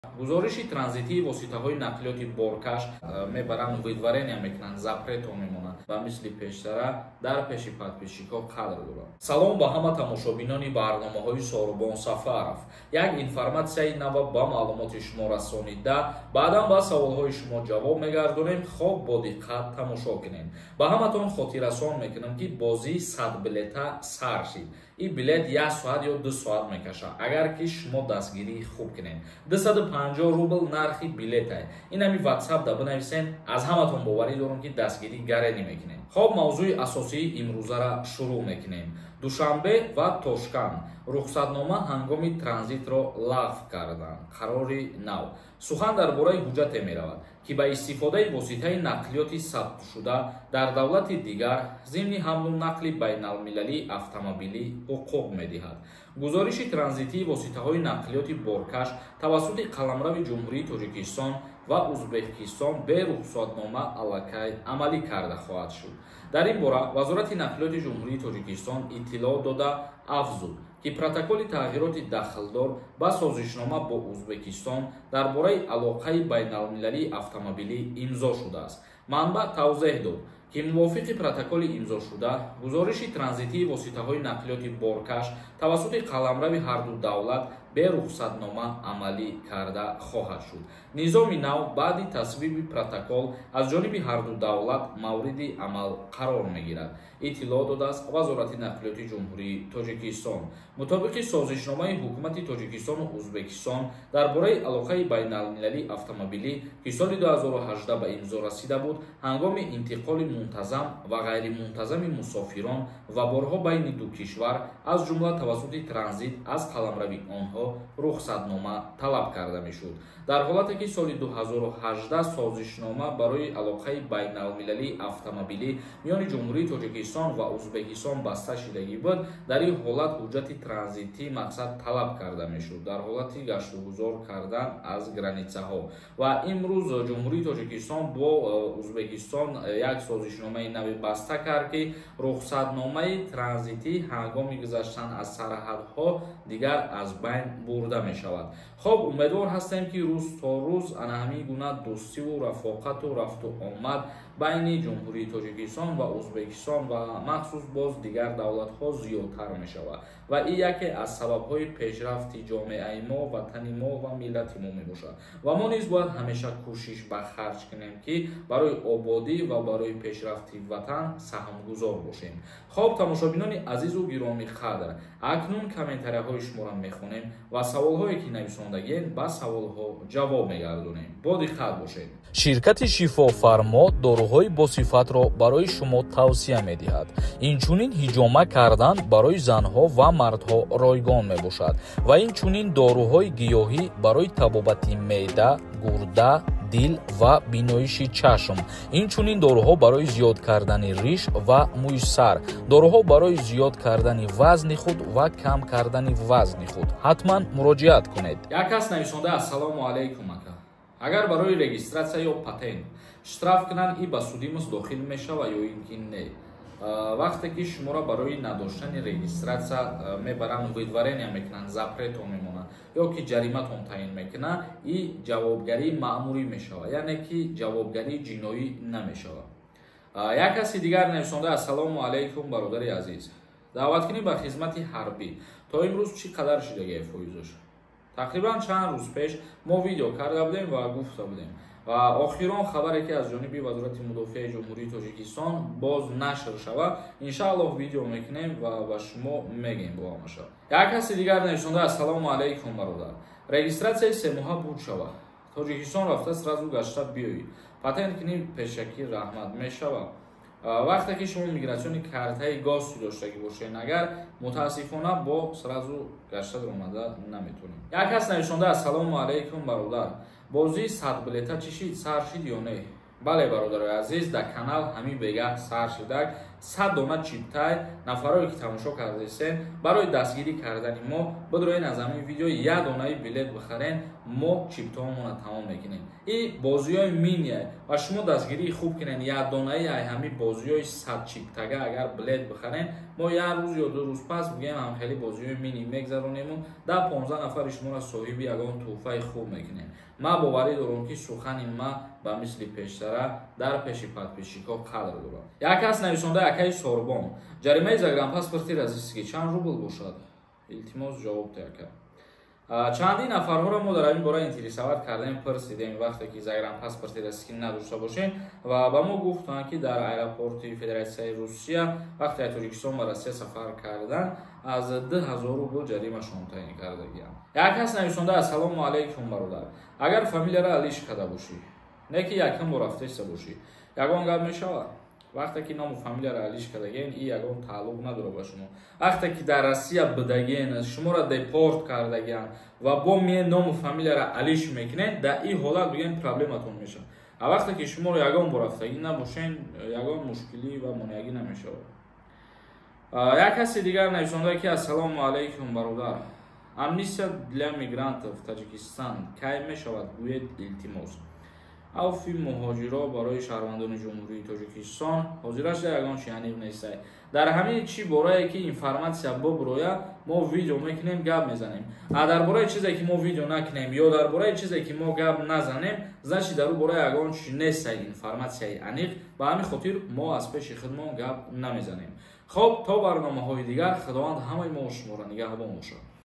Гузориши транзитии воситаҳои нақлиёти боркаш мебаранд, выдворения мекунанд, запрет мемонанд ва мисли пештара дар пеши подписчикҳо қадр доранд. Салом ба ҳама тамошобинони барномаҳои Сорубон Сафаров. Як информатсияи нава ба маълумоти шумо расонида, баъдан ба саволҳои шумо ҷавоб мегардонем. Хоб, бо диққат тамошо кунем. Ба ҳаматон хотиррасон мекунам, ки бозии 100 билета сар шид. Ин билет як соат ё 2 соат мекашад, агар ки шумо дастгирии хуб кунед. 250 рубл нархи билетай. Ин ҳами Ватсап да бинависен. Аз ҳаматон боварӣ дорам, ки дастгирӣ гарени мекунем. Хоб, мавзӯи асосии имрӯзара шурӯъ мекунем. Душанбе ва Тошканд рухсатнома ҳангоми транзитро лағв карданд. Қарори нав. Сухан дар бораи ҳуҷҷате меравад, ки ба истифодаи воситаи нақлиёти сабтшуда дар давлати дигар зимни ҳамлу нақли байналмилалии автомобилӣ ҳуқуқ медиҳад. Гузориши транзитии воситаҳои нақлиёти боркаш тавассути қаламрави Ҷумҳурии Тоҷикистон ва Узбекистон бе рухсатнома аллакай амалӣ карда хоҳад шуд. Дар ин бора Вазорати нақлиёти Ҷумҳурии Тоҷикистон иттилоъ дода, афзуд, ки протоколи тағйироти дахлдор ба созишнома бо Узбекистон дар бораи алоқаи байналмилалии автомобилӣ имзо шудааст. Манбаъ тавзеҳ дод, ки мувофиқи протоколи имзошуда гузориши транзитии воситаҳои нақлиёти боркаш тавассути қаламрави ҳарду давлат бе рухсатнома амалӣ карда хоҳад шуд. Низоми нав баъди тасвиби протокол аз ҷониби ҳарду давлат мавриди амал қарор мегирад, иттилоъ додааст Вазорати нақлиёти Ҷумҳурии Тоҷикистон. Мутобиқи созишномаи ҳукумати Тоҷикистону Узбекистон дар бораи алоқаи байналмилалии автомобилӣ, ки соли 2018 ба имзо расида буд, ҳангоми интиқоли мунтазам ва ғайримунтазами мусофирон ва борҳо байни ду кишвар, аз ҷумла тавассути транзит аз қаламрави онҳо, рухсатнома талаб карда мешуд. Дар ҳолате ки соли 2018 созишнома барои алоқаи байналмилалии автомобилӣ миёни Ҷумҳурии Тоҷикистон ва Узбекистон баста шидагӣ буд, дар ин ҳолат ҳуҷҷати транзитӣ мақсад талаб карда мешуд дар ҳолати гаштугузор кардан аз границаҳо. Ва имрӯз Ҷумҳурии Тоҷикистон бо Узбекистон як созишномаи нави баста кард, ки рухсатномаи транзитӣ ҳангоми гузаштан аз сарҳадҳо дигар аз байн бурда мешавад. Хоб, умедвор ҳастем, ки рӯз то рӯз ана ҳамин гуна дӯстиву рафоқату рафту омад байни Ҷумҳурии Тоҷикистон ва Узбекистон ва махсус боз дигар давлатҳо зиёдтар мешавад ва ин яке аз сабабҳои пешрафти ҷомеаи мо, ватани мо ва миллати мо мебошад. Ва мо низ бояд ҳамеша кӯшиш ба харҷ кунем, ки барои ободӣ ва барои пешрафти ватан саҳмгузор бошем. Хоб, тамошобинони азизу гиромӣ қадр, акнун комментарияҳои шуморо мехонем ва саволҳое ки нависондагиен, ба саволҳо ҷавоб мегардонем. Бо диққат бошед. Ширкати Шифофармо доруҳои босифатро барои шумо тавсия медиҳад. Инчунин ҳиҷома кардан барои занҳо ва мардҳо ройгон мебошад ва инчунин доруҳои гиёҳӣ барои табобати меъда, гурда, дил ва биноиши чашм, инчунин доруҳо барои зиёд кардани риш ва мӯи сар, доруҳо барои зиёд кардани вазни худ ва кам кардани вазни худ. Ҳатман муроҷиат кунед. Як кас нависонда: «Ассалому алайкум, ака. Агар барои регистрация ё патент штраф кунанд, и ба судимость дохил мешава ё ин ки не?» Вақте ки шуморо барои надоштани регистрация мебаранд, выдворения мекунанд, запрет мемонанд ё ки ҷариматон таъин мекунанд, и ҷавобгарии маъмурӣ мешавад, яъне ки ҷавобгарии ҷиноӣ намешавад. Як каси дигар нависонда: «Ассалому алайкум, бародари азиз. Даъваткунӣ ба хизмати ҳарбӣ то имрӯз чӣ қадар шидагия фоизош?» Тақрибан чанд рӯз пеш мо видео карда будем ва гуфта будем ва охирон хабаре, ки аз ҷониби Вазорати мудофиаи Ҷумҳурии Тоҷикистон боз нашр шавад, иншааллоҳ, видео мекунем ва ба шумо мегӯем. Бо ҳамаша. Як каси дигар нависонда: «Ассалому алайкум, бародар. Регистрацияи 3 моҳа буд шавад, Тоҷикистон рафта, сразу гашта биёӣ, патент кунӣ, пешакӣ раҳмат, мешавад?» Вақте ки шумо миграционный картаи гости доштагӣ бошед, агар, мутаассифона, бо сразу гашта омада наметонем. Як кас нависонда: «Ассалому алайкум, бародар. Бозии 100 билета чӣ шид, сар шид ё не?» Бале, бародарои азиз, дар канал ҳамин бегаҳ сар шидак. 100 дона чиптай. Нафарое ки тамошо кардесен, барои дастгирӣ кардани мо бидроен, аз ҳамин видео як донаи билет бихарен, мо чиптаомона тамом мекунем. И бозиҳои миния ва шумо дастгирии хуб кунен, як донаи ай ҳамин бозиҳои 100 чиптага агар билет бихарен, мо як рӯз ё 2 рӯз пас бигӯем, ҳамхели бозиҳои мини мегзаронему 10-15 нафари шуморо соҳиби ягон тӯҳфаи хуб мекунем. Ман боварӣ дорам, ки сухани ман ба мисли пештара дар пеши подписчикҳо қадр дорад. Як кас нависонда: «Акаи Сорбон, ҷаримаи загранпаспорти российский чанд рубл бошад? Илтимос, ҷавоб де, ака». Чандин нафарҳоро мо дар ҳамин бора интересовать кардем, пурсидем, вақте ки загранпаспорти российский надошта бошем, ва ба мо гуфтанд, ки дар аэропорти Федератсияи Русия вақте аз Тоҷикистон ба Россия сафар кардан, аз 2000 рубл ҷаримашон таъин кардагиям. Як кас нависонда: «Ассалому алайкум, бародар, агар фамилияро алиш карда бошӣ, не ки якум бор рафтеста бошӣ, ягон гап мешавад?» Вақте ки ному фамилияро алиш кардаген, и ягон тааллуқ надорад ба шумо. Вақте ки дар Россия будаген, шуморо депорт кардагиан ва бо мие ному фамилияро алиш мекунед, дар ин ҳолат бигем, проблематон мешавад. А вақте ки шуморо ягон бор рафтагӣ набошен, ягон мушкилӣ ва монеагӣ намешавад. Як каси дигар нависонда, ки: «Ассалому алайкум, бародар, амнистия для мигрантов Таҷикистан кай мешавад, гӯед, илтимос». Авфи муҳоҷиро барои шаҳрвандони Ҷумҳурии Тоҷикистон ҳозираш ягон чи аниқ нестай. Дар ҳамин чи борае ки информатсия буброя, мо видео мекунем, гап мезанем. А дар бораи чизе ки мо видео накунем ё дар бораи чизе ки мо гап назанем, значит, дар ӯ бораи ягон чи нестай информатсияи аниқ. Ба ҳамин хотир мо аз пеши худмон гап намезанем. Хоб, то барномаҳои дигар, Худованд ҳамаи мо шуморо нигаҳбон бошад.